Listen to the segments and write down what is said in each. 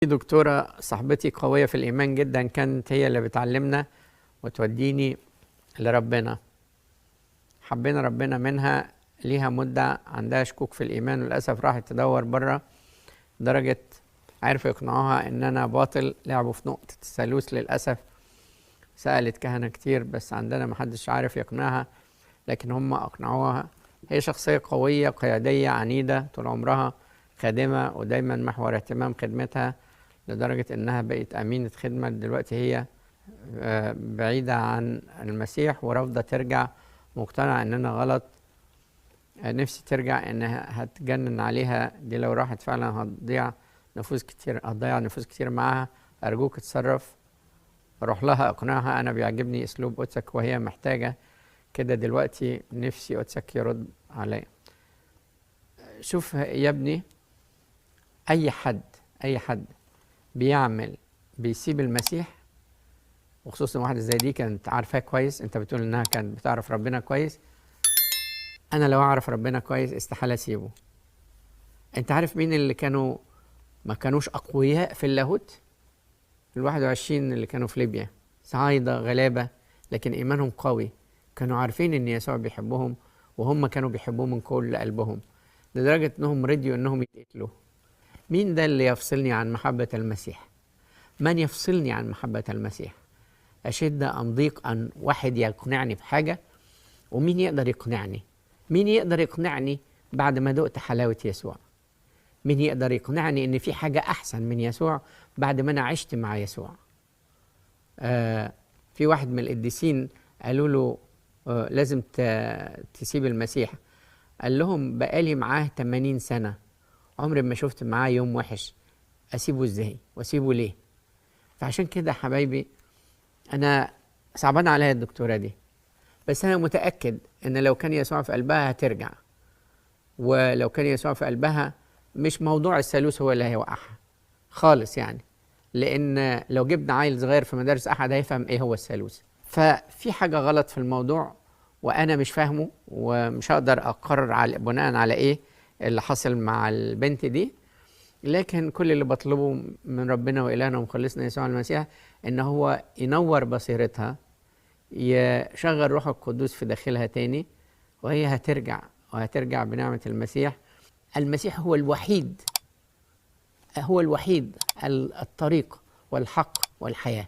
دكتورة صاحبتي قوية في الإيمان جدا، كانت هي اللي بتعلمنا وتوديني لربنا. حبينا ربنا منها. ليها مدة عندها شكوك في الإيمان، وللأسف راحت تدور بره، درجة عرفوا يقنعوها إن أنا باطل، لعبوا في نقطة الثالوث للأسف. سألت كهنة كتير بس عندنا محدش عارف يقنعها، لكن هم أقنعوها. هي شخصية قوية قيادية عنيدة طول عمرها، خادمة ودايما محور اهتمام خدمتها، لدرجة إنها بقت أمينة خدمة. دلوقتي هي بعيدة عن المسيح ورافضة ترجع، مقتنعة إننا غلط. نفسي ترجع، إنها هتجنن عليها دي، لو راحت فعلا هتضيع نفوس كتير، هتضيع نفوس كتير معاها. أرجوك اتصرف، روح لها اقنعها. أنا بيعجبني أسلوب قدسك وهي محتاجة كده دلوقتي، نفسي قدسك يرد عليا. شوف يا ابني، أي حد بيعمل بيسيب المسيح، وخصوصا واحدة زي دي كانت عارفاه كويس، انت بتقول انها كانت بتعرف ربنا كويس. انا لو اعرف ربنا كويس استحالة اسيبه. انت عارف مين اللي كانوا ما كانوش اقوياء في اللاهوت؟ ال21 اللي كانوا في ليبيا، صعايدة غلابة لكن ايمانهم قوي، كانوا عارفين ان يسوع بيحبهم، وهم كانوا بيحبوه من كل قلبهم، لدرجة انهم رضيوا انهم يتقتلوا. مين ده اللي يفصلني عن محبة المسيح؟ من يفصلني عن محبة المسيح؟ أشد أم ضيق أن واحد يقنعني بحاجة؟ ومين يقدر يقنعني؟ مين يقدر يقنعني بعد ما دقت حلاوة يسوع؟ مين يقدر يقنعني إن في حاجة أحسن من يسوع بعد ما أنا عشت مع يسوع؟ في واحد من القديسين قالوا له لازم تسيب المسيح. قال لهم بقالي معاه 80 سنة، عمري ما شفت معاه يوم وحش، أسيبه إزاي وأسيبه ليه؟ فعشان كده حبايبي، أنا صعبان عليا الدكتورة دي، بس أنا متأكد إن لو كان يسوع في قلبها هترجع، ولو كان يسوع في قلبها مش موضوع الثالوث هو اللي هيوقعها خالص يعني، لأن لو جبنا عيل صغير في مدارس أحد هيفهم إيه هو الثالوث. ففي حاجة غلط في الموضوع وأنا مش فاهمه، ومش هقدر أقرر بناء على إيه اللي حصل مع البنت دي، لكن كل اللي بطلبه من ربنا وإلهنا ومخلصنا يسوع المسيح إن هو ينور بصيرتها، يشغل روح القدوس في داخلها تاني، وهي هترجع، وهترجع بنعمة المسيح. المسيح هو الوحيد، هو الوحيد الطريق والحق والحياة،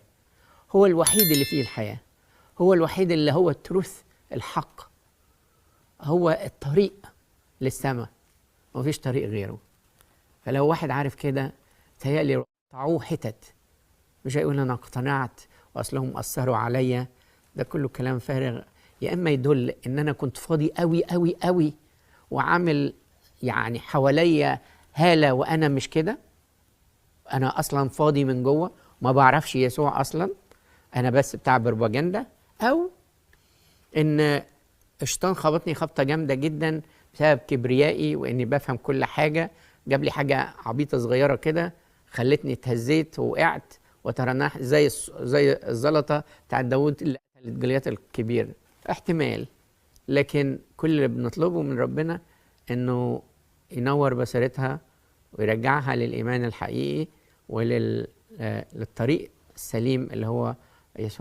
هو الوحيد اللي فيه الحياة، هو الوحيد اللي هو التروث الحق، هو الطريق للسماء، مفيش طريق غيره. فلو واحد عارف كده تهيألي قطعوه حتت، مش هيقول أنا اقتنعت وأصلهم أثروا عليا، ده كله كلام فارغ. يا إما يدل إن أنا كنت فاضي قوي قوي قوي وعامل يعني حواليا هالة وأنا مش كده، أنا أصلا فاضي من جوه، ما بعرفش يسوع أصلا، أنا بس بتاع بروباجندا، أو إن الشيطان خبطني خبطة جامدة جدا بسبب كبريائي وإني بفهم كل حاجة، جاب لي حاجة عبيطة صغيرة كده خلتني اتهزيت ووقعت وترنح زي الزلطة بتاعت داوود اللي قتلت جوليات الكبير. احتمال، لكن كل اللي بنطلبه من ربنا إنه ينور بصيرتها ويرجعها للإيمان الحقيقي وللطريق السليم اللي هو يسوع.